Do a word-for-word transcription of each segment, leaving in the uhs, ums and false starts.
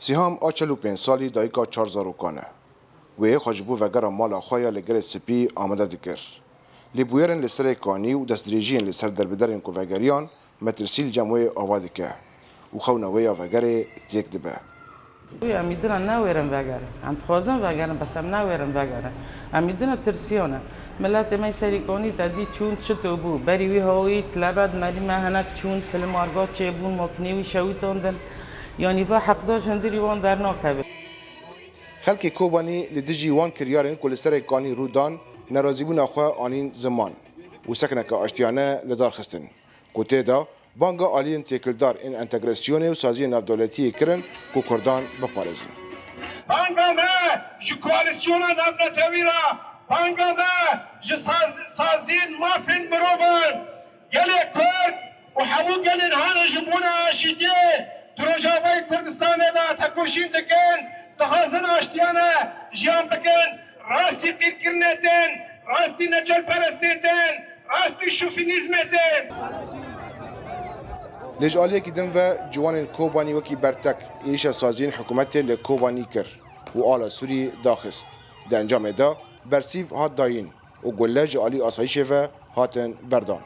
Sîham a çel û pênc salî dayika çar zarokan e. Wê xwe ji bo vegera mala xwe ya li Gelê Spî amade dikir. Lê bûyerên li Serê Kanî û destdirêjiyên li ser derbederên ku vegeriyan metirsî li cem wê ava dike û xewna wê ya vegerê têk dibe. Wî em îdina nawêrin vegerin. Em dixwazin vegerin, bes em nawêrin vegerin. Em îdina tirsiyan e. Miletê me Serê Kanî te dî çûn çito bû. Berî wî hawî tlebet merî me hinek çûn, film arga çêbûn, makinê wî şewitandin. Yanî va heqdar ji hundirî wan dernakeve. Xelkê Kobanî li dijî wan kiryarên ku li Serê Kanî rû dan, nerazîbûna xwe anîn ziman û sekneke aştiyane li dar xistin. Ku tê de banga aliyên têkildar ên entegrasyonê û saziyên navdewletiyê kirin ku Kurdan biparêzin. Banga me ji koalîsyona navnetewî re, banga me ji saz- saziyên mafên mirovan, gelê Kurd û hemû gelên hane ji bona aşîtiyê di Rojavayê Kurdistanê de tekoşîn dikin, dixwazin aştiyane jiyan bikin, rastî qîrkirinê tên, rastî neçelperestê tên, rastî şofînîzmê tên. Lê ji aliyekî din ve ciwanên Kobanî wekî bertek êrîşa saziyên hikûmetê li Kobanî kir û ala Sûrî daxist. Di encamê de bersîv hat dayîn û gule ji alî asayîşê ve hatin berdan.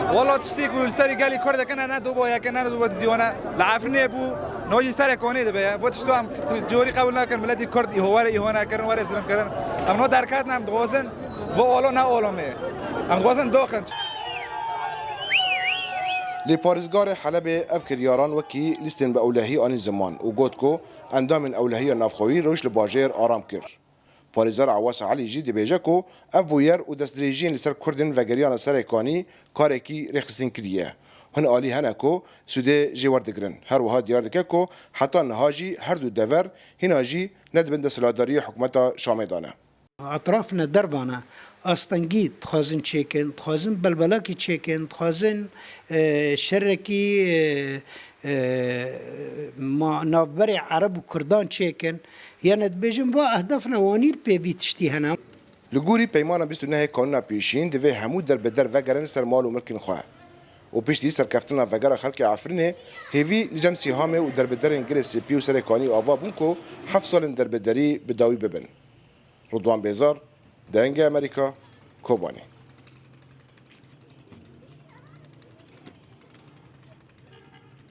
Wala tiştî ku li serî gelî Kurd dikine ne doba yeke ne doba didiyane. Li Efrînê bû, no jî Serê Kanî dibe ye. Vo tişto em t- t- corî qebûl nakin, miletî Kurd îho were îho nekirin, were zilim kirin. Em no derketin em dixwazin, vo olo ne olo me. Em dixwazin doxin. Lê parêzgarê Helebê ev kiryaran wekî lîstên bi ewlehî anî ziman û got ku endamên ewlehiya navxwewî rewş li bajêr aram kir. Parêzer Ewasa Elî jî dibêje ku ev bûyer û destdirêjiyên li ser Kurdên vegeriyana Serê Kanî karekî rêxistin kiriye. Hin alî hene ku sûdê jê werdigirin. Her wiha diyar dike ku heta niha jî her du dever hîna jî ne di bin desthilatdariya hikûmeta Şamê de ne. Etraf ne derva ne. Astengî dixwazin çêkin, dixwazin belbelakî çêkin, dixwazin, e, şerekî, e, e, ma navberê Ereb û Kurdan çêkin. Yanî dibêjin va ehdefna wanî li pê vî tiştî hene. Li gorî peymana bîst û nehê Kanûna Pêşîn divê hemû derbider vegerin ser mal û milkên xwe. Û piştî serkeftina vegera xelkê Efrînê, hêvî li cem Sîhamê û derbiderên Gelê Spî û Serê Kanî ava bûn ku heft salên derbiderî bi dawî bibin. Ridwan Bêzar, Dengê Amerîka, Kobanî.